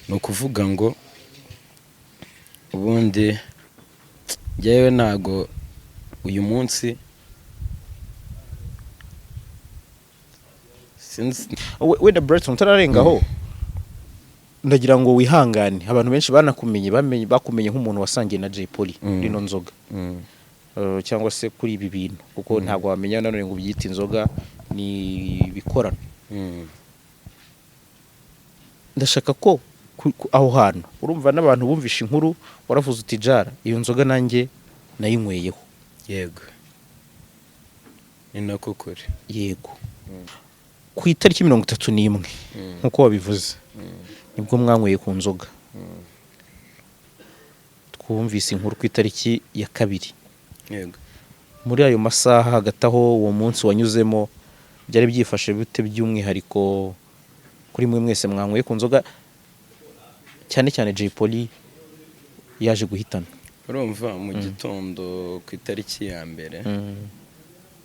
Ni ukuvuga ngo ubundi njyewe ntago uyu munsi sinzi. Wenda Brighton, utararengaho, ndagira ngo wihangane. Abantu benshi banakumenye, bamenye, bakumenye nk'umuntu wasangiye na Jay Polly rino nzoga, cyangwa se kuri ibi bintu, kuko ntabwo wamenya nanone ngo ubyite inzoga, ni ibikorano. Ndashaka ko aho hantu, urumva n'abantu bumvishe inkuru, waravuze uti: "Jara, iyo nzoga nanjye nayinyweyeho." Yego, ni nako kuri. Yego, ku itariki 31, nk'uko wabivuze, nibwo mwanyweye ku nzoga. Twumvise inkuru ku itariki ya 2. Yego. Muri ayo masaha hagati aho, uwo munsi wanyuzemo byari byifashe bite, by'umwihariko kuri mwe mwese mwanyweye ku nzoga, cyane cyane Jay Polly yaje guhitana? Urumva, mu gitondo ku itariki ya mbere,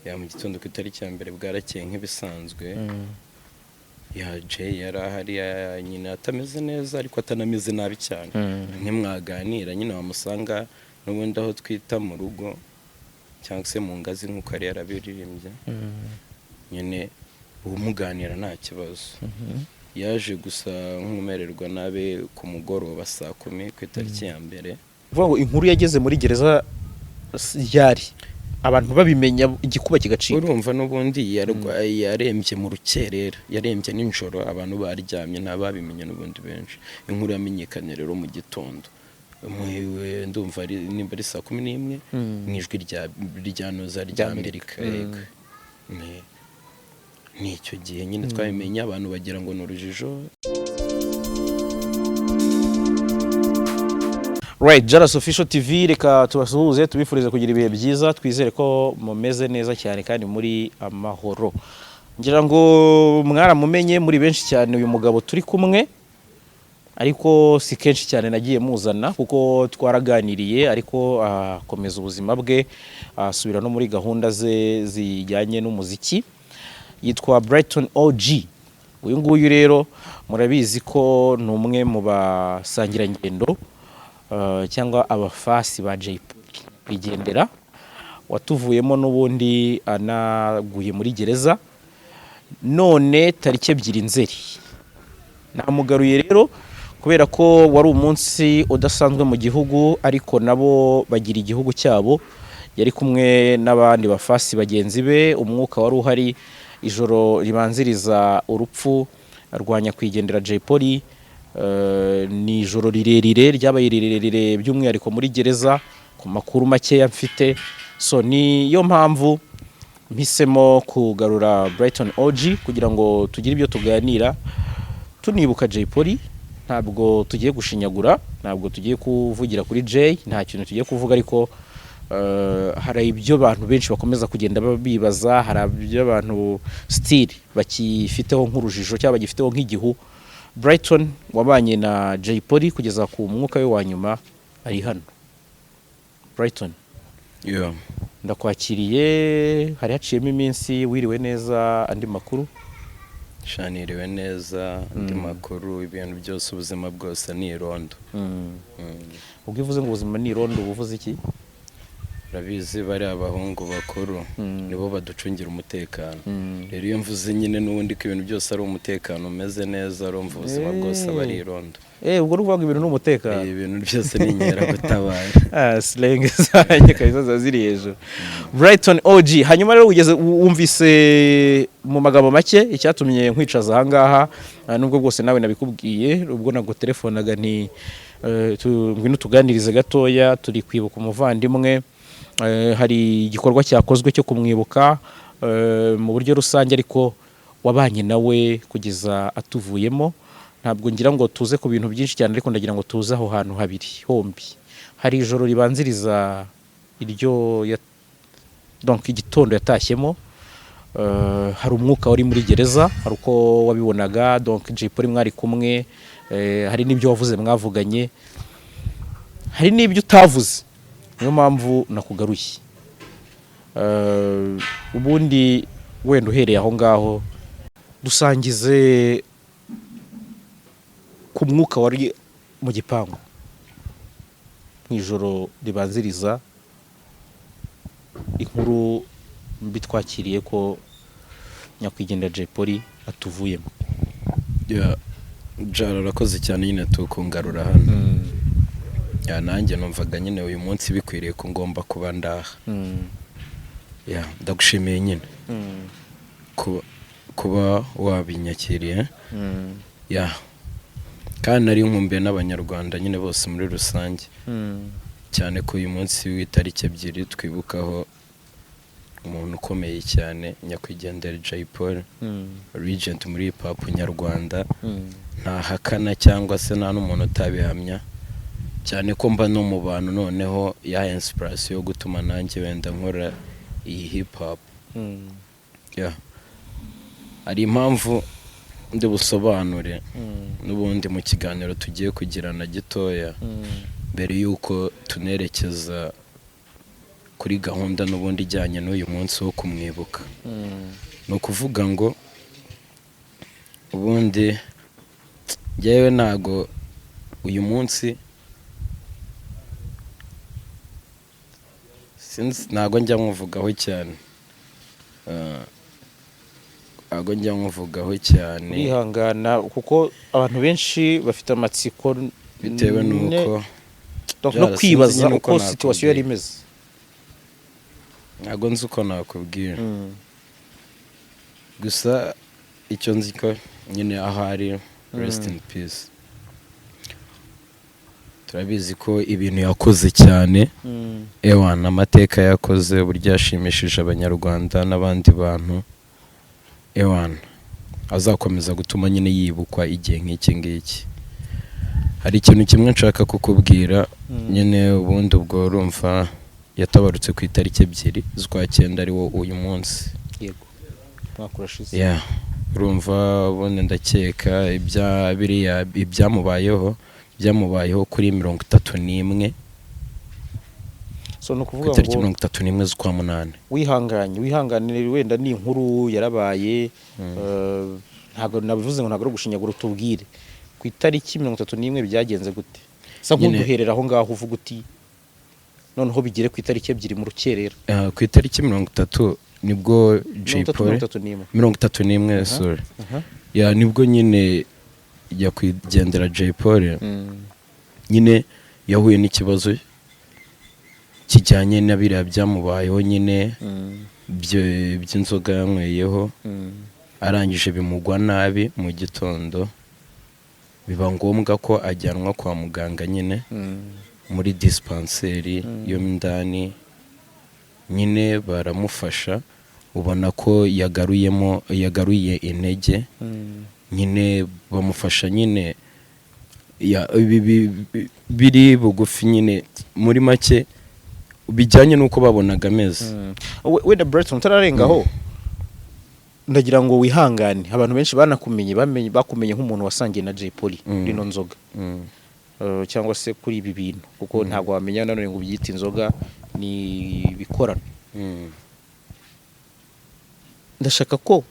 ya mu gitondo ku itariki ya mbere, bwarakeye nk'ibisanzwe. Ya Jay yari ahari, nyine atameze neza ariko atanameze nabi cyane. Ntimwaganira nyine, wamusanga n'ubundi aho twita mu rugo cyangwa se mu ngazi, nk'uko yari yarabiririmbye nyine, umuganira nta kibazo. Yaje gusa nk'umererwa nabi ku mugoroba saa 10 ku itariki ya mbere. Uvuga ngo inkuru yageze muri gereza ryari, abantu babimenya, igikuba kigacika? Urumva, n'ubundi yarembye mu rukerera, yarembye nijoro abantu baryamye, ntababimenye n'ubundi benshi. Inkuru yamenyekanye rero mu gitondo. Ndumva nimba ari saa 11, mu Ijwi rya Noza rya Amerika. Yego. Ni icyo gihe nyine twabimenye, abantu bagira ngo ni urujijo. Right, Jaras Official TV, reka tubasuhuze, tubifurize kugira ibihe byiza, twizere ko mumeze neza cyane kandi muri amahoro. Ngira ngo mwaramumenye muri benshi cyane uyu mugabo turi kumwe, ariko si kenshi cyane nagiye muzana kuko twaraganiriye, ariko akomeza ubuzima bwe, asubira no muri gahunda ze zijyanye n'umuziki. Yitwa Brighton OG. Uyu nguyu rero murabizi ko ni umwe mu basangirangendo, cyangwa abafasi ba Jay Polly kwigendera, watuvuyemo n'ubundi anaguye muri gereza. None tariki 2 Nzeri namugaruye rero, kubera ko wari umunsi udasanzwe mu gihugu, ariko nabo bagira igihugu cyabo. Yari kumwe n'abandi bafasi bagenzi be. Umwuka wari uhari ijoro ribanziriza urupfu rwa nyakwigendera Jay Polly, ni ijoro rirerire, ryabaye rirerire by'umwihariko muri gereza, ku makuru makeya mfite. So niyo mpamvu mpisemo kugarura Brighton OG kugira ngo tugire ibyo tuganira, tunibuka Jay Polly. Ntabwo tugiye gushinyagura, ntabwo tugiye kuvugira kuri Jay, nta kintu tugiye kuvuga, ariko hari ibyo abantu benshi bakomeza kugenda bibaza, hari ibyo abantu still bakifiteho nk'urujijo cyangwa bagifiteho nk'igihu. Brighton wabanye na Jay Polly kugeza ku mwuka we wa nyuma ari hano. Brighton, Yo. ndakwakiriye. Hari haciyemo iminsi. Wiriwe neza? Andi makuru? Shaniriwe neza. Andi makuru, ibintu byose, ubuzima bwose ni irondo. Ubwo iyo uvuze ngo ubuzima ni irondo, uba uvuze iki? Urabizi, bariya abahungu bakuru nibo baducungira umutekano. Rero iyo mvuze nyine n'ubundi ko ibintu byose ari umutekano, umeze neza, urumva ubuzima bwose aba ari irondo. Ubwo ni ukuvuga ngo ibintu ni umutekano. Ibintu byose ni inkeragutabara. Ah, slang zanjye kabisa ziba ziri hejuru. Brighton OG, hanyuma rero ugeze, wumvise mu magambo make icyatumye nkwicaza aha ngaha, nubwo bwose nawe nabikubwiye ubwo nagutelefonaga nti ngwino tuganirize gatoya, turi kwibuka umuvandimwe, hari igikorwa cyakozwe cyo kumwibuka mu buryo rusange, ariko wabanye nawe kugeza atuvuyemo. Ntabwo ngira ngo tuze ku bintu byinshi cyane, ariko ndagira ngo tuze aho hantu habiri hombi. Hari ijoro ribanziriza iryo ya, donc igitondo yatashyemo, hari umwuka wari muri gereza, hari uko wabibonaga, donc Jay Polly mwari kumwe, hari n'ibyo wavuze mwavuganye, hari n'ibyo utavuze, niyo mpamvu nakugaruye. Ubundi wenda uhereye aho ngaho, dusangize ku Ku mwuka wari mu gipangu mu ijoro ribanziriza inkuru mbi twakiriye ko nyakwigendera Jay Polly atuvuyemo. Yeah, Jara, urakoze cyane nyine tukungarura hano. Yeah, nanjye numvaga nyine uyu munsi bikwiriye ko ngomba kuba ndaha. Yeah, ndagushimiye nyine kuba wabinyakiriye. Yeah, kandi nari nkumbuye n'Abanyarwanda nyine bose muri rusange, cyane ko uyu munsi w'itariki 2 twibukaho umuntu ukomeye cyane, nyakwigendera Jay Polly, legend muri hip hop nyarwanda, ntahakana cyangwa se nta n'umuntu utabihamya, cyane ko mba no mu bantu noneho ya inspiration yo gutuma nanjye wenda nkora iyi hip hop. Yeah. Hari impamvu ndi busobanure n'ubundi mu kiganiro tugiye kugirana gitoya, mbere y'uko tunerekeza kuri gahunda n'ubundi ijyanye n'uyu munsi wo kumwibuka. Ni ukuvuga ngo ubundi njyewe ntago uyu munsi sinzi, ntago njya nkuvugaho cyane. Ntago njya nkuvugaho cyane. Urihangana kuko abantu benshi bafite amatsiko Bitewe n'uko donc no Byara, sinzi kwibaza nyine uko uko situation yari nakubwira. imeze. Ntago nzi uko nakubwira, gusa icyo nzi ko nyine ahari, rest in peace. Turabizi ko ibintu yakoze cyane, ewana, amateka yakoze, uburyo yashimishije Abanyarwanda n'abandi bantu, ewana, azakomeza gutuma nyine yibukwa igihe nk'iki ngiki. Hari ikintu kimwe nshaka kukubwira nyine. Ubundi ubwo urumva yatabarutse ku itariki 2 z'ukwa 9, ari wo uyu munsi. Yego, umwaka urashize. Yeah. Urumva ubundi ndakeka ibya biriya ibyamubayeho byamubayeho kuri 31, So ni ku ukuvuga itariki ngo 31 z'ukwa 8. Wihanganye, wihanganire, wenda ni inkuru yarabaye, ntabwo nabivuze ngo ntabwo ari ugushinyagura. Utubwire ku itariki 31 byagenze gute, sa nk'uduherera aho ngaho uvuga uti noneho bigere ku itariki 2 mu rukerera. Ku itariki 30 nibwo Jay 30, Polly 31. 31, sorry. Yeah, nibwo nyine nyakwigendera Jay Polly nyine yahuye n'ikibazo kijyanye na biriya byamubayeho nyine by'inzoga yanyweyeho, arangije bimugwa nabi mu gitondo, biba ngombwa ko ajyanwa kwa muganga nyine muri dispanseri yo mo indani. Nyine baramufasha, ubona ko yagaruyemo, yagaruye intege nyine, bamufasha nyine biri bugufi nyine, muri make bijyanye n'uko babonaga ameze. Wenda Brighton, utararengaho, ndagira ngo wihangane, abantu benshi banakumenye, bamenye, bakumenye nk'umuntu wasangiye na Jay Polly rino nzoga, cyangwa se kuri ibi bintu, kuko ntabwo wamenya nanone ngo ubyite inzoga, ni ibikorano. Ndashaka ko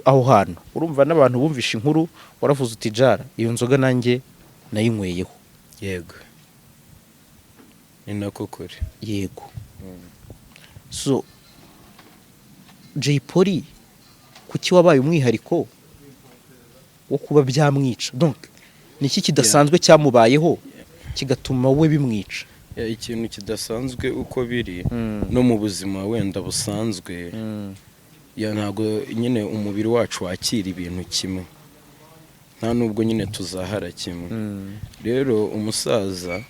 aho hantu urumva n'abantu bumvishe inkuru, waravuze uti: "Jara, iyo nzoga nanjye nayinyweyeho." Yego, ni nako kuri. Yego. So Jay Polly kuki wabaye umwihariko wo kuba byamwica? Donc ni iki kidasanzwe cyamubayeho kigatuma we bimwica? Yeah, ikintu kidasanzwe uko biri no mu buzima wenda busanzwe, yeah, ntabwo nyine umubiri wacu wakira ibintu kimwe, nta nubwo nyine tuzahara kimwe. Rero umusaza,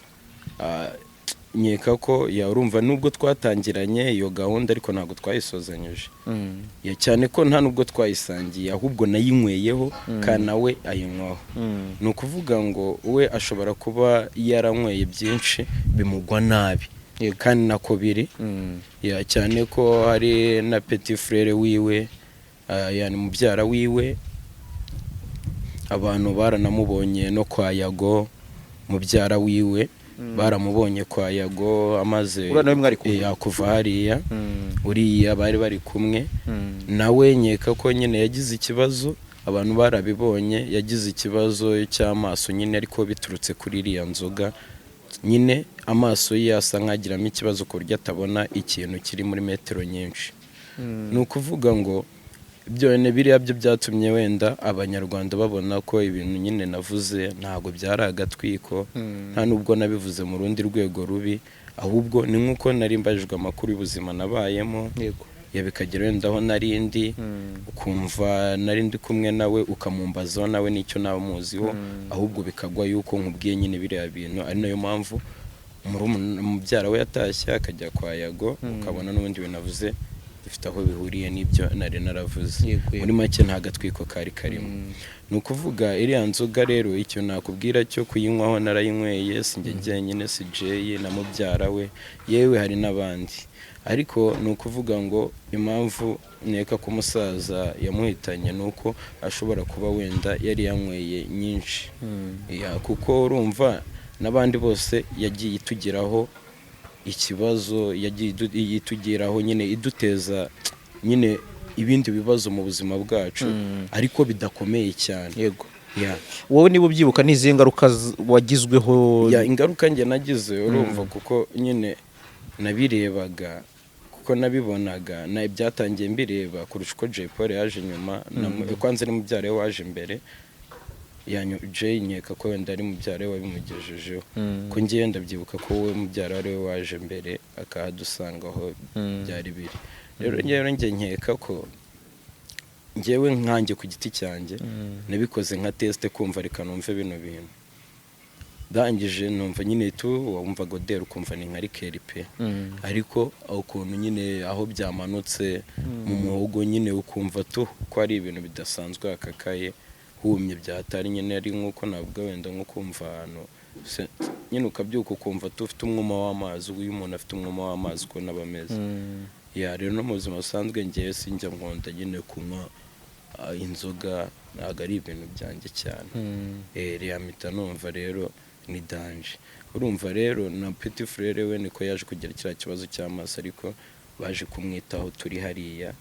nkeka ko yarumva nubwo twatangiranye iyo gahunda ariko ntabwo twayisozanyije. Yeah, cyane ko nta nubwo twayisangiye, ahubwo nayinyweyeho kandi nawe ayinywaho. Ni ukuvuga ngo we ashobora kuba yaranyweye byinshi bimugwa nabi, kandi nako biri. Yeah, cyane ko hari na petit frère wiwe, yani mubyara wiwe, abantu baranamubonye no kwa Yago. Mubyara wiwe baramubonye kwa Yago amaze Uriya nawe mwari kumwe? Kuva hariya, uriya bari bari kumwe nawe. Nkeka ko nyine yagize ikibazo. Abantu barabibonye, yagize ikibazo cy'amaso nyine, ariko biturutse kuri iriya nzoga nyine. Amaso ye asa nk'agiramo ikibazo ku buryo atabona ikintu kiri muri metero nyinshi. Ni ukuvuga ngo byonyine biriya byo byatumye wenda Abanyarwanda babona ko ibintu nyine navuze ntabwo byari agatwiko, nta nubwo nabivuze mu rundi rwego rubi, ahubwo ni nk'uko nari mbajijwe amakuru y'ubuzima nabayemo, ya bikagera wenda aho nari ndi, ukumva nari ndi kumwe nawe, ukamumbazaho nawe n'icyo nawe muziho, ahubwo bikagwa yuko nkubwiye nyine biriya bintu. Ari nayo mpamvu mubyara we yatashye akajya kwa Yago, ukabona n'ubundi bintu avuze bifite aho bihuriye n'ibyo nari naravuze. Muri make, nta gatwiko kari karimo. Ni ukuvuga iriya nzoga rero, icyo nakubwira cyo kuyinywaho narayinyweye, si njye jyenyine, si Jay na mubyara we, yewe hari n'abandi. Ariko ni ukuvuga ngo impamvu nkeka ko umusaza yamuhitanye ni uko ashobora kuba wenda yari yanyweye nyinshi. Ya, kuko urumva n'abandi bose yagiye itugiraho ikibazo, yagiye itugiraho nyine, iduteza nyine ibindi bibazo mu buzima bwacu, ariko bidakomeye cyane. Ya. Wowe niba ubyibuka, ni izihe ngaruka wagizweho? Ya, ingaruka njye nagize, urumva, kuko nyine nabirebaga, kuko nabibonaga na byatangiye mbireba kurusha uko Jay Polly yaje nyuma. Kwanza ni mubyara we waje mbere yanyu. Jay nkeka ko wenda ari mubyara we wabimugejejeho, ko ngewe ndabyibuka ko wowe mubyara ari we waje mbere akahadusanga aho byari biri. Rero ngewe njye nkeka ko ngewe nkanjye ku giti cyanjye nabikoze nka test, kumva reka numve bino bintu. Ndangije numva nyine tu wumva goderi, ukumva ni nka liqueur pe, ariko ukuntu nyine aho byamanutse mu muhogo nyine, ukumva tu ko ari ibintu bidasanzwe, hakakaye humye byatari nyine, ari nk'uko navuga wenda nko kumva ahantu nyine ukabyuka ukumva tu ufite umwuma w'amazi. Iyo umuntu afite umwuma w'amazi ukuntu aba ameze. Ya, rero no mu buzima busanzwe ngewe sinjya nkunda nyine kunywa inzoga, ntabwo ari ibintu byanjye cyane. Iriya mpita numva rero ni danger. Urumva rero na petit frère we niko yaje kugira kiriya kibazo cy'amaso, ariko baje kumwitaho turi hariya,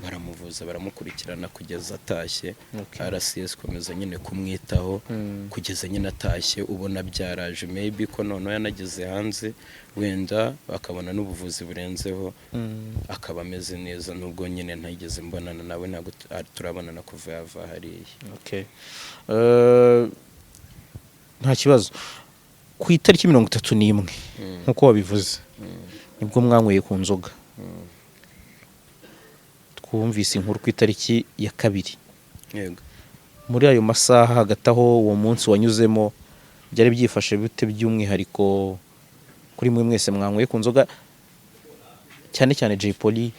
baramuvuza, baramukurikirana kugeza atashye. RCS ikomeza nyine kumwitaho kugeza nyine atashye, ubona byaraje, maybe ko noneho yanageze hanze wenda akabona n'ubuvuzi burenzeho, akaba ameze neza, nubwo nyine ntigeze mbonana nawe, ntabwo turabonana kuva yava hariya. Okay. Nta kibazo. Ku itariki 31, nk'uko wabivuze, nibwo mwanyweye ku nzoga. Twumvise inkuru ku itariki ya 2. Yego. Muri ayo masaha hagati aho uwo munsi wanyuzemo, byari byifashe bite, by'umwihariko kuri mwe mwese mwanyweye ku nzoga, cyane cyane Jay Polly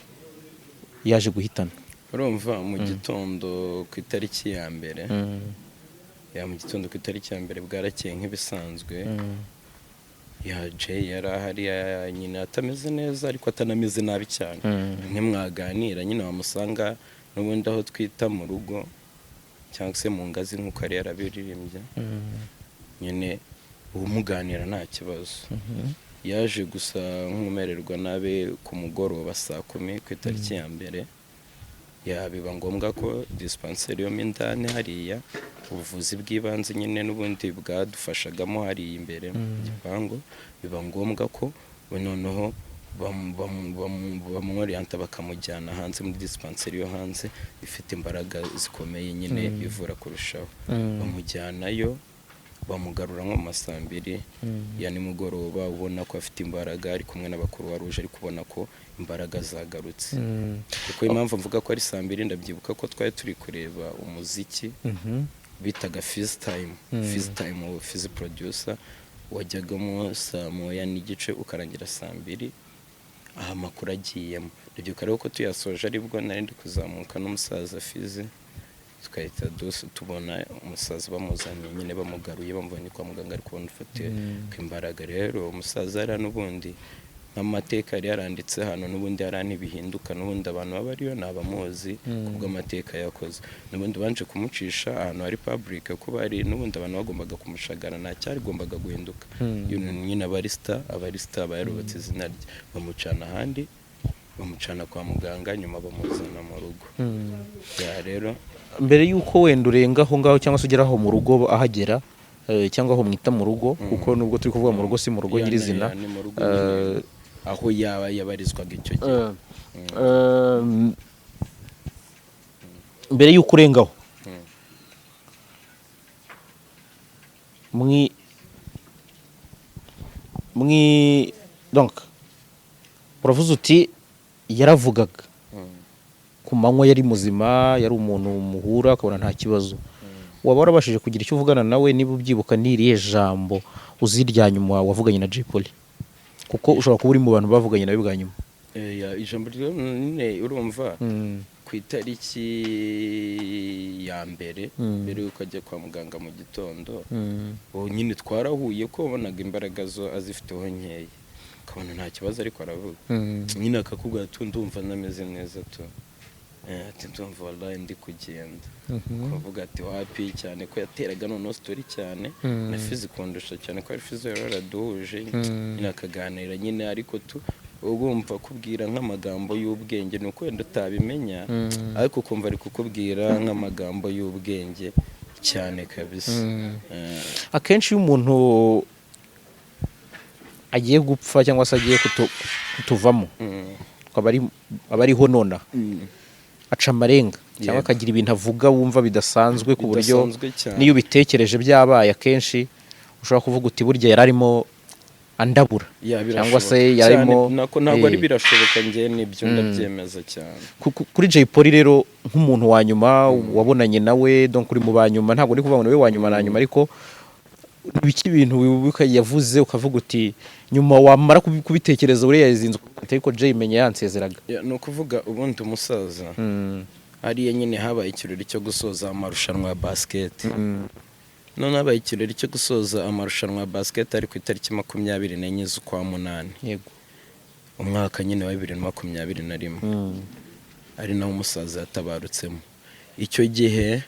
yaje guhitana? Urumva mu gitondo ku itariki ya mbere, ya, mu gitondo ku itariki ya mbere bwarakeye nk'ibisanzwe. Ya, Jay yari ahari, nyine atameze neza ariko atanameze nabi cyane. Ntimwaganira nyine, wamusanga n'ubundi aho twita mu rugo cyangwa se mu ngazi nk'uko yari yarabiririmbye nyine, umuganira nta kibazo. Yaje gusa nk'umererwa nabi ku mugoroba saa 10 ku itariki ya mbere. Ya, biba ngombwa ko dispensaire yo mo indani hariya, ubuvuzi bw'ibanze nyine n'ubundi bwadufashagamo hariya imbere mu gipangu, biba ngombwa ko noneho bamworiyanta bakamujyana hanze muri dispensaire yo hanze ifite imbaraga zikomeye nyine, ivura kurushaho. Bamujyanayo, bamugarura nko mu ma saa 2 ya nimugoroba, ubona ko afite imbaraga, ari kumwe n'abakuru rouge, ari kubona ko imbaraga zagarutse. Kuko impamvu mvuga ko ari saa 2, ndabyibuka ko twari turi kureba umuziki bitaga Fizz Time, Fizz Time, Fizz producer, wajyagamo saa 1:30 ukarangira saa 2. Aha amakuru agiyemo, ndabyibuka rero ko tuyasoje aribwo nari ndi kuzamuka n'umusaza Fizz, tugahita tubona umusaza bamuzanye nyine, bamugaruye, bamuvanye kwa muganga, ari kubona ufite imbaraga. Rero umusaza yari n'ubundi nk'amateka yari yaranditse hano, n'ubundi yari ntibihinduka, n'ubundi abantu baba ariyo ni abamuzi kubw'amateka yakoze. N'ubundi banje kumucisha ahantu hari public, ko bari n'ubundi abantu bagombaga kumushagara, nta cyarigombaga guhinduka. Iyo nyine aba ari star, aba ari star, aba yarubatse izina rye. Bamucana ahandi, bamucana kwa muganga, nyuma bamuzana mu rugo. Ya, rero Mbere y'uko wenda urenga aho ngaho cyangwa se ugera aho mu rugo ahagera, cyangwa aho mwita mu rugo, kuko nubwo turi kuvuga mu rugo si mu rugo nyirizina. Ya, ni mu rugo nyine, aho yaba yabarizwaga icyo gihe. Mbere y'uko urengaho, mwi mwi donc uravuze uti yaravugaga ku manywa, yari muzima, yari umuntu muhura akabona nta kibazo. Waba warabashije kugira icyo uvugana nawe? Niba ubyibuka, ni irihe jambo uzi rya nyuma wavuganye na Jay Polly? Kuko ushobora kuba uri mu bantu bavuganye nawe bwa nyuma. Ya, ijambo ryo nyine urumva, ku itariki ya mbere, mbere y'uko ajya kwa muganga mu gitondo, ubu nyine twarahuye, ko wabonaga imbaraga zo azifiteho nkeya, ukabona nta kibazo, ariko aravuga nyine akakubwira ati: "Ndumva ntameze neza tu." Ati: "Ndumva wallahi ndi kugenda." Kuvuga ati wapi, cyane ko yateraga noneho story cyane na Fizi kundusha, cyane ko ari Fizi yari yaraduhuje nyine, akaganira nyine, ariko tu ugumva kubwira nk'amagambo y'ubwenge, ni uko wenda utabimenya, ariko ukumva ari kukubwira nk'amagambo y'ubwenge cyane kabisa. Akenshi iyo umuntu agiye gupfa cyangwa se agiye kutuvamo, akaba ariho nonaha, aca amarenga cyangwa akagira ibintu avuga wumva bidasanzwe, ku buryo Bidasanzwe cyane. n'iyo ubitekereje byabaye, akenshi ushobora kuvuga uti: "Burya yari arimo andabura," Ya, cyangwa se birashoboka. yarimo Cyane, nako ntabwo ari birashoboka, njye nibyo ndabyemeza cyane. Kuri Jay Polly rero, nk'umuntu wa nyuma wabonanye nawe, donc uri mu ba nyuma, ntabwo ndi kuvuga ngo niwe wa nyuma na nyuma, ariko ibiki ibintu wibuka yavuze ukavuga uti nyuma wamara kubitekereza buriya yazinze, ariko Jay menya yansezeraga? Ya, ni ukuvuga ubundi umusaza hariya nyine habaye ikirori cyo gusoza amarushanwa ya basket. None habaye ikirori cyo gusoza amarushanwa ya basket ari ku itariki 24 z'ukwa munani, umwaka nyine wa 2021, ari naho umusaza yatabarutsemo. Icyo gihe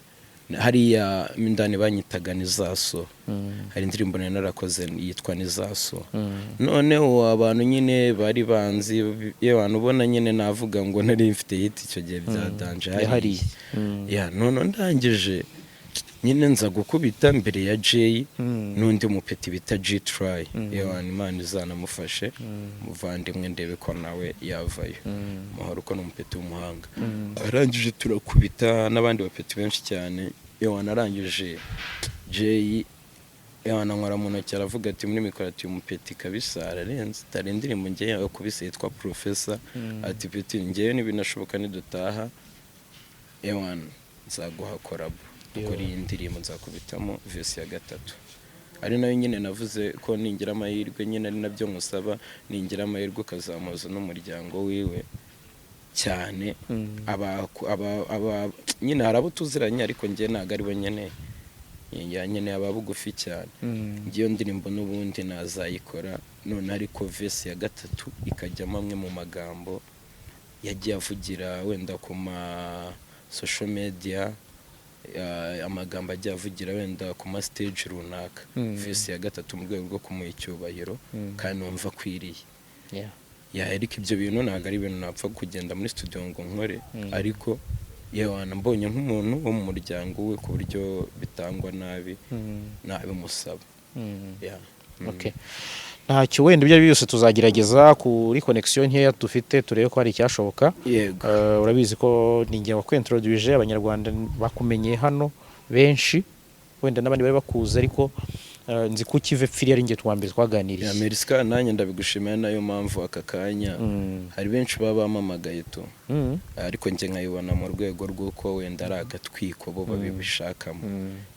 hariya indani banyitaga Nizaso. Hari indirimbo nari narakoze yitwa Nizaso. Noneho abantu nyine bari banzi, iyo abantu ubona nyine navuga ngo nari mfite hit icyo gihe bya danger Yahariye. Ya, none ndangije nyine nza gukubita mbere ya Jay n'undi mupeti bita G Try. Iyo Imana izanamufashe muvandimwe, ndebe ko nawe yavayo mahoro, ko ni umupeti w'umuhanga. Arangije turakubita n'abandi bapeti benshi cyane. Iyo wanarangije Jay yananywera mu ntoki, aravuga ati muri mikoro ati: "Umupeti kabisa ararenze." Tari indirimbo ngewe yakubise yitwa Professor. Ati: "Peti, ngewe nibinashoboka nidutaha, ewan nzaguha collabo kuri iyi ndirimbo, nzakubitamo verse ya gatatu." Ari nayo nyine navuze ko ningira amahirwe nyine, ari nabyo nkusaba, ningira amahirwe ukazamuza n'umuryango wiwe cyane. Aba nyine hari abo tuziranye, ariko njye ntabwo ari bo nyine ya nyine, aba bugufi cyane. Ngiyo ndirimbo n'ubundi nazayikora none, ariko verse ya gatatu ikajyamo amwe mu magambo yagiye avugira wenda ku ma social media, amagambo agiye avugira wenda ku ma stage runaka. Verse ya gatatu mu rwego rwo kumuha icyubahiro kandi numva akwiriye. Ya, ariko ibyo bintu ntabwo ari ibintu napfa kugenda muri studio ngo nkore, ariko yewe mbonye nk'umuntu wo mu muryango we, ku buryo bitangwa nabi, nabimusaba. Yeah. Okay. Ntacyo, wenda ibyo ari byo byose tuzagerageza kuri connection nkeya dufite, turebe ko hari icyashoboka. Yego. Urabizi ko ni njye wakwintroduije, Abanyarwanda bakumenye hano benshi, wenda n'abandi bari bakuzi, ariko nzi ko ukiva epfiri ari njye twa mbere twaganiriye. Ya, Meriska, nanjye ndabigushimira, nayo mpamvu aka kanya hari benshi baba bamamagaye tu, ariko njye nkayibona mu rwego rw'uko wenda ari agatwiko bo babishakamo.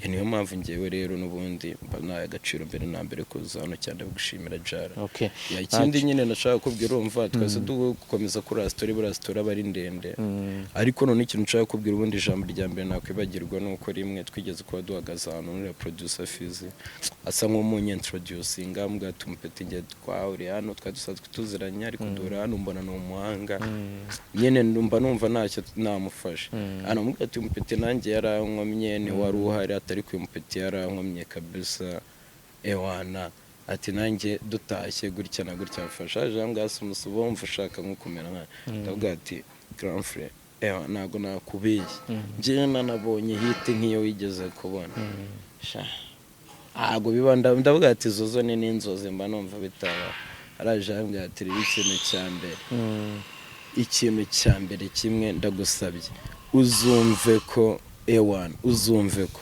Ya, niyo mpamvu ngewe rero n'ubundi mba nahaye agaciro mbere na mbere kuza hano cyane. Ndabigushimira jara. Okay. Ya, ikindi nyine nashaka kubwira, urumva twese dukomeza kuri story, buriya story aba ari ndende, ariko none ikintu nshaka kubwira, ubundi ijambo rya mbere nakwibagirwa ni uko rimwe twigeze kuba duhagaze ahantu muri producer Fizi, asa nk'umunyintroducinga, ambwira ati: "Umupeti ngiye twahuriye hano, twari dusanzwe tuziranye, ariko duhura hano mbona ni umuhanga nyine, numva ntacyo namufasha." Anamubwira ati: "Umupeti nanjye yarankomye, ni wari uhari atari ku umupeti yarankomye kabisa ewana." Ati: "Nanjye dutashye gutya na gutya mfasha." Aje ambwira ati: "Umusubo wumva ushaka nko kumera nka." Ndavuga ati: "Grand frère." Ewa, ntabwo nakubeshye, njyewe nanabonye hit nk'iyo wigeze kubona. Sha, ntabwo biba. Ndavuga ati izo zo ni n'inzozi, mba numva bitaba. Araje arambwira ati: "Rero ikintu cya mbere kimwe ndagusabye, uzumve ko ewana, uzumve ko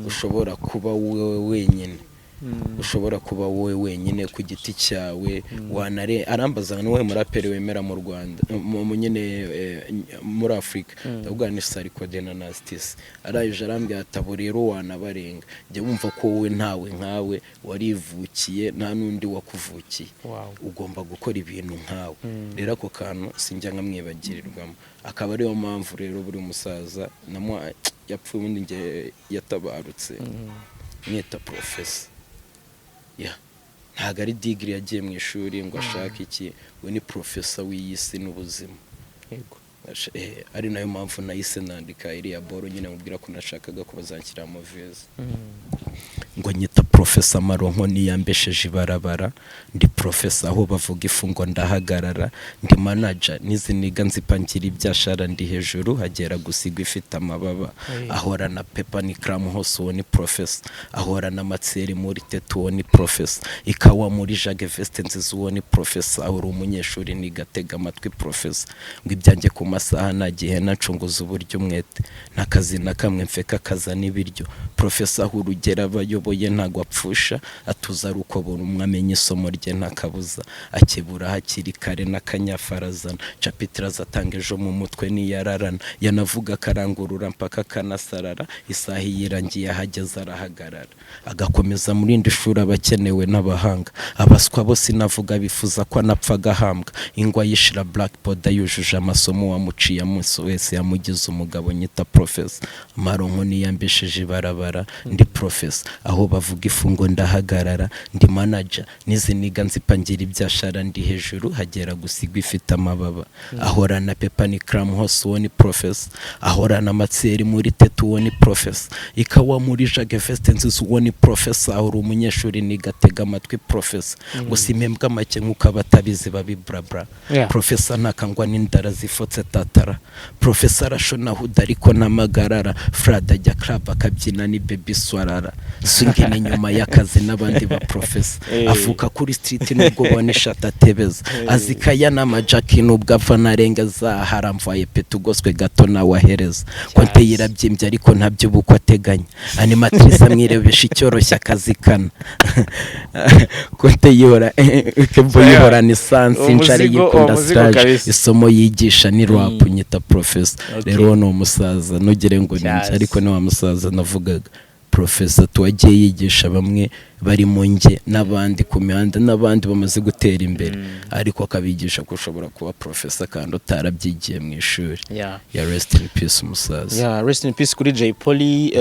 ushobora kuba wowe wenyine, ushobora kuba wowe wenyine ku giti cyawe wanare." Arambaza ngo: "Ni muraperi wemera mu Rwanda, nyine muri Afurika?" Ndavuga ni Sarkodie na Nasty C. Arangije arambwira ati: "Abo rero wanabarenga. Jya wumva ko wowe ntawe nkawe, warivukiye, nta n'undi wakuvukiye. Ugomba gukora ibintu nkawe." Rero ako kantu sinjya nkamwibagirirwamo, akaba ariyo mpamvu rero buri musaza yapfuye, ubundi njye yatabarutse mwita professor. Ya, ntabwo ari degree yagiye mu ishuri ngo ashake iki, we ni professor w'iyi si n'ubuzima. Ari nayo mpamvu nahise nandika iriya boro nyine, mubwira ko nashakaga ko bazanshyira mu visa. Ngo nyita professor Maronko niyambesheje ibarabara, ndi professor aho bavuga ifungo ndahagarara, ndi manager n'iziniga nzipangira ibyashara, ndi hejuru hagera gusigwa ifite amababa, ahorana paper n'ikaramu hose, uwo ni professor, ahorana amatseri muri tetu, uwo ni professor, ikawa muri jage, veste nziza, uwo ni professor, uri umunyeshuri nigatega amatwi professor. Ngo ibyanjye ku masaha nta gihe nacunguza uburyo umwete, nta kazi na kamwe mfeka kazana ibiryo, professor aho urugero abayoboye ntabwo apfusha, atuza ari uko buri umwe amenya isomo rye, nta kabuza akebura hakiri kare n'akanyafarazana, chapitre azatanga ejo mu mutwe niyararana, yanavuga akarangurura mpaka akanasarara, isaha iyo irangiye ahageze arahagarara agakomeza muri indi shuri, abakenewe n'abahanga, abaswa bo sinavuga, bifuza ko anapfa agahambwa, ingwa yishira blackboard yujuje amasomo, wamuciye amaso wese yamugize umugabo. Nyita professor Maronko niyambesheje ibarabara, ndi professor aho bavuga ifungo ndahagarara, ndi manager n'iziniga nzipangira ibyashara, ndi hejuru hagera gusigwa ifite amababa, ahorana paper n'ikaramu hose, uwo ni professor, ahorana amatseri muri tetu, uwo ni professor, ikawa muri jage, veste nziza, uwo ni professor, uri umunyeshuri nigatega amatwi professor. Ngo simpembwa make nk'uko abatabizi babi brabra. Professor ntakangwa n'indara zifotse tatara, professor arashona huda ariko n'amagarara, frada ajya club akabyina ni baby swarara, swinging inyuma y'akazi n'abandi ba professor. Avuka kuri street nubwo ubona ishati atebeza, azikaya n'amajaki nubwo ava narenga zaharamvaye peta ugoswe gato nawe ahereza konte yirabyimbye ariko ntabyo ubukwe ateganya, animatrice amwirebesha icyoroshye akazikana, konte yihora kebo yihorana essence, injari Umuzigo, yikunda umuzigo stage kabisa. Isomo yigisha ni rap. Nyita professor. Rero uwo ni umusaza, ntugire ngo ni njye, ariko ni wa musaza navugaga, professor tuwagiye yigisha bamwe bari mu nge n'abandi ku mihanda n'abandi bamaze gutera imbere, ariko akabigisha ko ushobora kuba professor kandi utarabyigiye mu ishuri. Ya, rest in peace umusaza. Yeah, rest in peace kuri Jay Polly.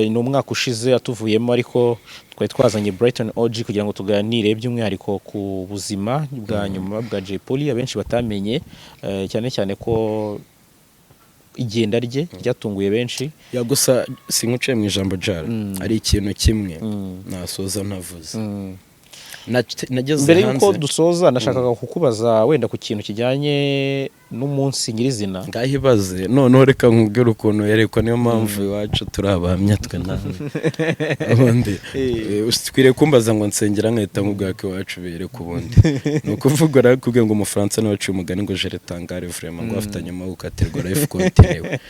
Ni umwaka ushize atuvuyemo, ariko twari twazanye Brighton OG kugira ngo tuganire by'umwihariko ku buzima bwa nyuma bwa Jay Polly abenshi batamenye, cyane cyane ko igenda rye ryatunguye benshi. Ya, gusa sinkuciye mu ijambo jara, ari ikintu kimwe nasoza ntavuze. Nageze Mbere y'uko hanze dusoza, nashakaga kukubaza wenda ku kintu kijyanye n'umunsi nyirizina. Ngaho ibaze noneho, reka nkubwire ukuntu yerekwa. Niyo mpamvu iwacu turi abahamya twe nawe. Ubundi ukwiriye kumbaza ngo nsengera, nkahita nkubwira ko iwacu bereka. Ubundi ni ukuvuga, arakubwira ngo umufaransa niwe waciye umugani ngo je retangare vraiment, ngo afitanye amaboko aterwa life continue.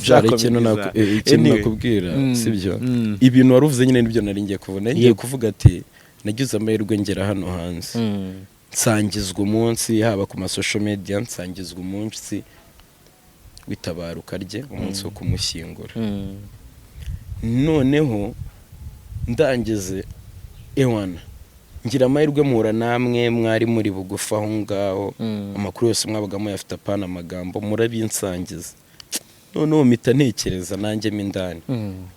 Jara, ikintu Anyway. nakubwira sibyo? Ibintu wari uvuze nyine nibyo nari ngiye kuvuga. Nari ngiye kuvuga ati nagize amahirwe ngera hano hanze, nsangizwa umunsi haba ku ma social media, nsangizwa umunsi w'itabaruka rye, umunsi wo kumushyingura. Noneho ndangize, ewana, ngira amahirwe mpura namwe mwari muri bugufi aho ngaho. Amakuru yose mwabaga muyafite, apana amagambo, murabinsangiza. Noneho mpita ntekereza nanjye mo indani.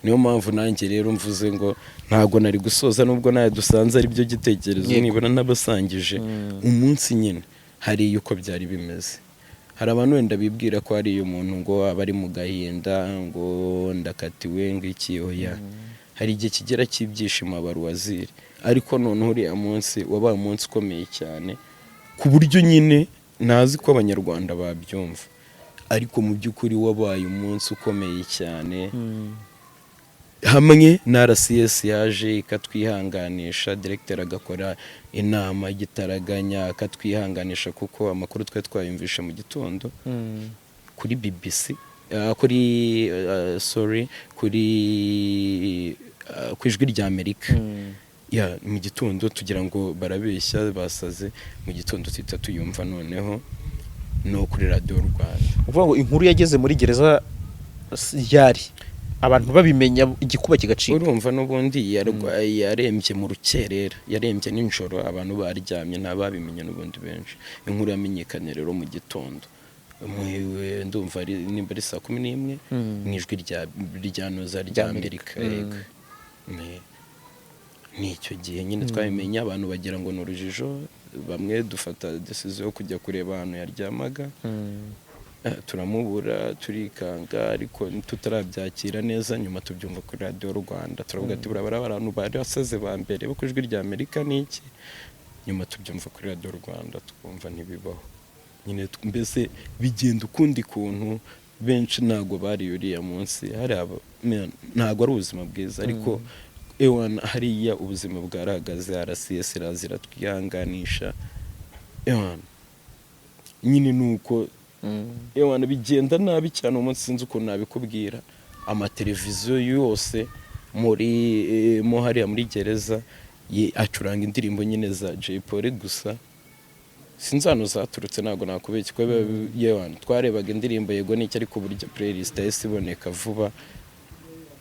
Niyo mpamvu nanjye rero mvuze ngo ntabwo nari gusoza nubwo nawe dusanze ari byo gitekerezo. Nibura n'abasangije umunsi nyine hariya uko byari bimeze. Hari abantu wenda bibwira ko hari umuntu ngo aba ari mu gahinda, ngo ndakatiwe, ngo iki. Oya, hari igihe kigera cy'ibyishimo aba ruwaziri, ariko noneho uriya munsi wabaye umunsi ukomeye cyane ku buryo nyine ntazi ko abanyarwanda babyumva. Ariko mu by'ukuri wabaye umunsi ukomeye cyane, hamwe na RCS yaje ikatwihanganisha, directeur agakora inama y'igitaraganya akatwihanganisha, kuko amakuru twari twayumvishe mu gitondo kuri BBC, kuri sorry, kuri ku Ijwi rya Amerika. Ya, mu gitondo tugira ngo barabeshya, basaze. Mu gitondo tuhita tuyumva noneho no kuri Radiyo Rwanda. Ukuvuga ngo inkuru yageze muri gereza ryari, abantu babimenya, igikuba kigacika? Urumva n'ubundi yarembye mu rukerera, yarembye nijoro, abantu baryamye, ntababimenye n'ubundi benshi. Inkuru yamenyekanye rero mu gitondo. Ndumva ari nimba ari saa 11 mu Ijwi rya Noza rya Amerika. Yego. Ni icyo gihe nyine twabimenye, abantu bagira ngo ni urujijo. Bamwe dufata decision yo kujya kureba ahantu yaryamaga. Turamubura, turikanga, ariko tutarabyakira neza. Nyuma tubyumva kuri Radiyo Rwanda, turavuga ati buriya bariya abantu bari basaze ba mbere bo ku Ijwi rya Amerika ni iki? Nyuma tubyumva kuri Radiyo Rwanda, twumva ntibibaho nyine. Mbese bigenda ukundi kuntu. Benshi ntabwo bari uriya munsi hari ntabwo ari ubuzima bwiza, ariko ewana hariya ubuzima bwarahagaze. RCS iraza iratwihanganisha, ewana nyine ni uko. Ewana bigenda nabi cyane umunsi, sinzi ukuntu nabikubwira. Amateleviziyo yose muri mo hariya muri gereza acuranga indirimbo nyine za Jay Polly gusa. Sinzi ahantu zaturutse, ntabwo nakubeshya ko yewana twarebaga indirimbo, yego n'icyo, ariko uburyo playlist yahise iboneka vuba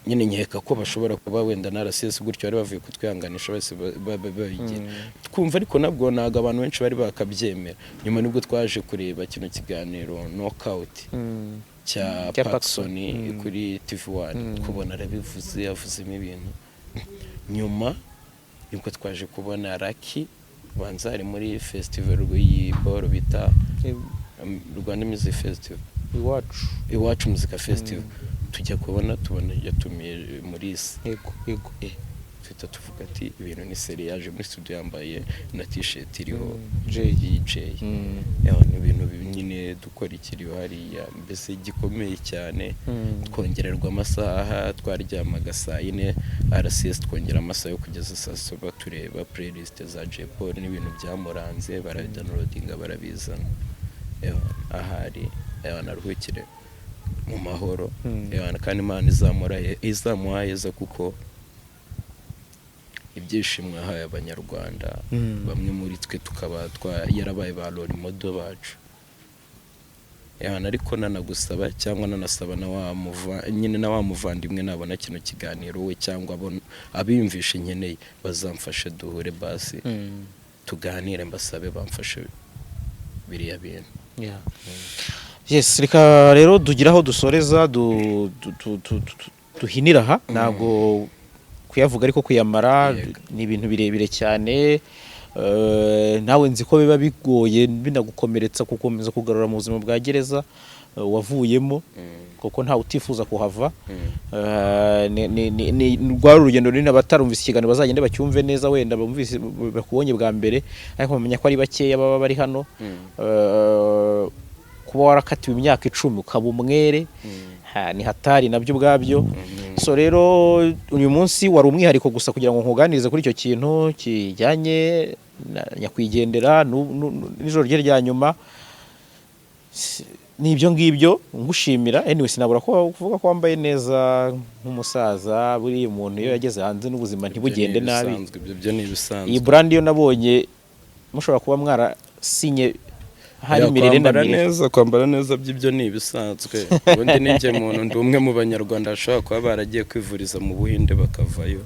nyine, nkeka ko bashobora kuba wenda na RCS gutyo bari bavuye kutwihanganisha bose babigira twumva, ariko nabwo ntabwo abantu benshi bari bakabyemera. Nyuma nibwo twaje kureba kino kiganiro Knockout cya Cya Pacson Pacson. Kuri TV One, kubona arabivuze, yavuzemo ibintu. Nyuma nibwo twaje kubona Lucky banza ari muri festival y'i ball bita Rwanda Music Festival. Iwacu. Iwacu Muzika Festival. Tujya kubona tubona yatumiye Maurice. Yego yego Tuhita tuvuga ati ibintu ni seri. Yaje muri studio yambaye na t-shirt iriho Jay. Jay. Yawa, ni ibintu nyine dukora ikiriyo hariya mbese gikomeye cyane. Twongererwa amasaha, twaryamaga saa 4, RCS twongera amasaha yo kugeza saa 7, tureba playlist za Jay Polly n'ibintu byamuranze, baradownloadinga barabizana. Ewa, ahari ewa naruhukire mu mahoro. Ewa, kandi Imana izamuha heza, kuko ibyishimo yahaye Abanyarwanda, bamwe muri twe tukaba yarabaye ba role model bacu. Ewana, ariko nanagusaba cyangwa nanasaba na wa muva nyine na wa muvandimwe, nabona kino kiganiro we cyangwa abiyumvishe nkeneye, bazamfashe duhure basi tuganire, mbasabe bamfashe biriya bintu. Yeah. Yes, reka rero tugire aho dusoreza, duhinira aha. Ntabwo kuyavuga ariko kuyamara ni ibintu birebire cyane. Nawe nzi ko biba bigoye, binagukomeretsa gukomeza kugarura mu buzima bwa gereza wavuyemo, kuko ntawe utifuza kuhava. Rwari urugendo runini. Abatarumvise ikiganiro bazagende bacyumve neza, wenda bumvise bakubonye bwa mbere, ariko bamenya ko ari bakeya baba bari hano. Kuba warakatiwe imyaka 10 ukaba umwere, ni hatari nabyo ubwabyo. So rero uyu munsi wari umwihariko gusa kugira ngo nkuganirize kuri icyo kintu kijyanye na nyakwigendera n'ijoro rye rya nyuma. Ni ibyo ngibyo ngushimira. Anyway, sinabura ko kuvuga ko wambaye neza nk'umusaza. Buriya umuntu iyo yageze hanze n'ubuzima ntibugende Ibyo ni nabi. ibisanzwe, ibyo byo ni ibisanzwe. Iyi brand yo nabonye mushobora kuba mwarasinye hari Ya, Mirere na kwambara Mirere. neza, kwambara neza by'ibyo ni ibisanzwe. Ubundi ni njye muntu, ndi umwe mu Banyarwanda bashobora kuba baragiye kwivuriza mu Buhinde bakavayo.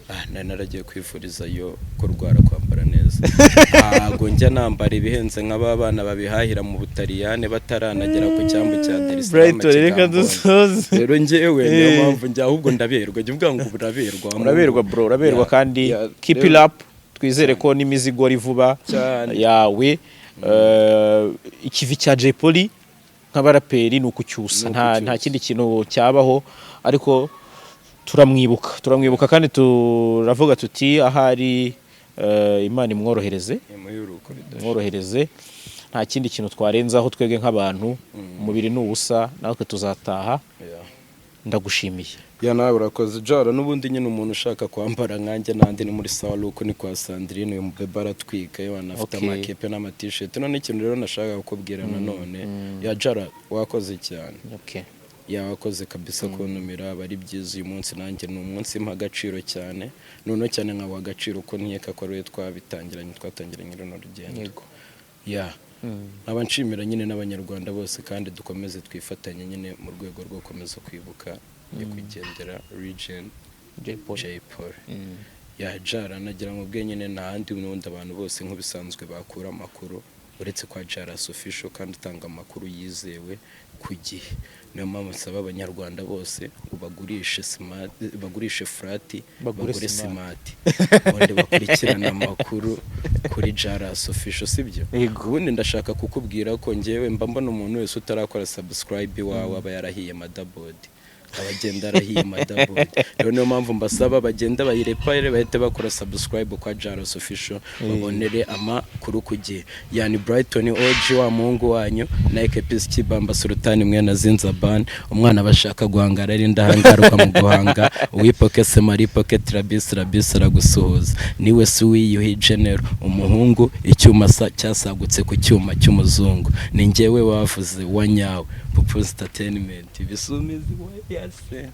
Ah, nari naragiye kwivurizayo kurwara kwambara neza. Ntabwo njya nambara ibihenze nk'aba bana babihahira mu Butaliyane bataranagera ku cyambu cya Dar es Salaam Brighton, reka Kigamboni. dusoze. Rero njyewe niyo mpamvu njya, ahubwo ndaberwa, jya uvuga ngo uraberwa. Uraberwa bro, uraberwa. Kandi keep it up, twizere ko n'imizigo ari vuba Cyane. yawe. Ikivi cya Jay Polly nk'abaraperi ni ukucyusa. Ni Nta ukucyusa. nta kindi kintu cyabaho, ariko turamwibuka, turamwibuka kandi turavuga tuti ahari Imana imworohereze. Nyuma y'uruko bidashira. Imworohereze. Nta kindi kintu twarenzaho twebwe nk'abantu. Umubiri ni ubusa, natwe tuzataha. Ndagushimiye. Yeah, nawe urakoze, Jara. N'ubundi nyine umuntu ushaka kwambara nkanjye n'andi ni muri sawa look, ni kwa Sandrine. Uyu mubebe aratwika, yewe, anafite amakepe n'amatisheti. None ikintu rero nashaka kukubwira nanone, yeah, Jara, wakoze cyane. Yeah, wakoze kabisa kuntumira, aba ari byiza. Uyu munsi nanjye ni umunsi mpa agaciro cyane, noneho cyane nkawa agaciro ko nkeka ko ariwe twabitangiranye, twatangiranye runo rugendo. Yeah, nkaba nshimira nyine n'Abanyarwanda bose, kandi dukomeze twifatanye nyine mu rwego rwo gukomeza kwibuka nyakwigendera Legend Jay Polly. Jay Polly. Yeah, Jara, nagira ngo ubwe nyine nta handi n'ubundi abantu bose nk'ibisanzwe bakura amakuru uretse kwa Jaras Official, kandi utanga amakuru yizewe ku gihe. Niyo mpamvu nsaba Abanyarwanda bose ngo bagurishe smart, bagurishe flat, bagure bagure smart. Smart, ubundi bakurikirane amakuru kuri Jaras Official, sibyo? Yego. Ubundi ndashaka kukubwira ko njyewe mba mbona umuntu wese utarakora subscribe iwawe aba yarahiye motherboard, abagenda arahiye motherboard. Rero niyo mpamvu mbasaba bagenda bayirepare, bahite bakora subscribe kwa Jaros Official, babonere amakuru ku gihe. Yani Brighton OG wa muhungu wanyu, Nike Peace Kibamba Sultani mwene Zinzaban, umwana bashaka guhangara ari ndahangarwa mu guhanga, uwipoke semari poke trabis rabis aragusuhuza, niwe si wiyuhi general, umuhungu icyuma cyasagutse ku cyuma cy'umuzungu, ni njyewe wavuze wa nyawe. Pupus Entertainment, ibisumizi wa yase.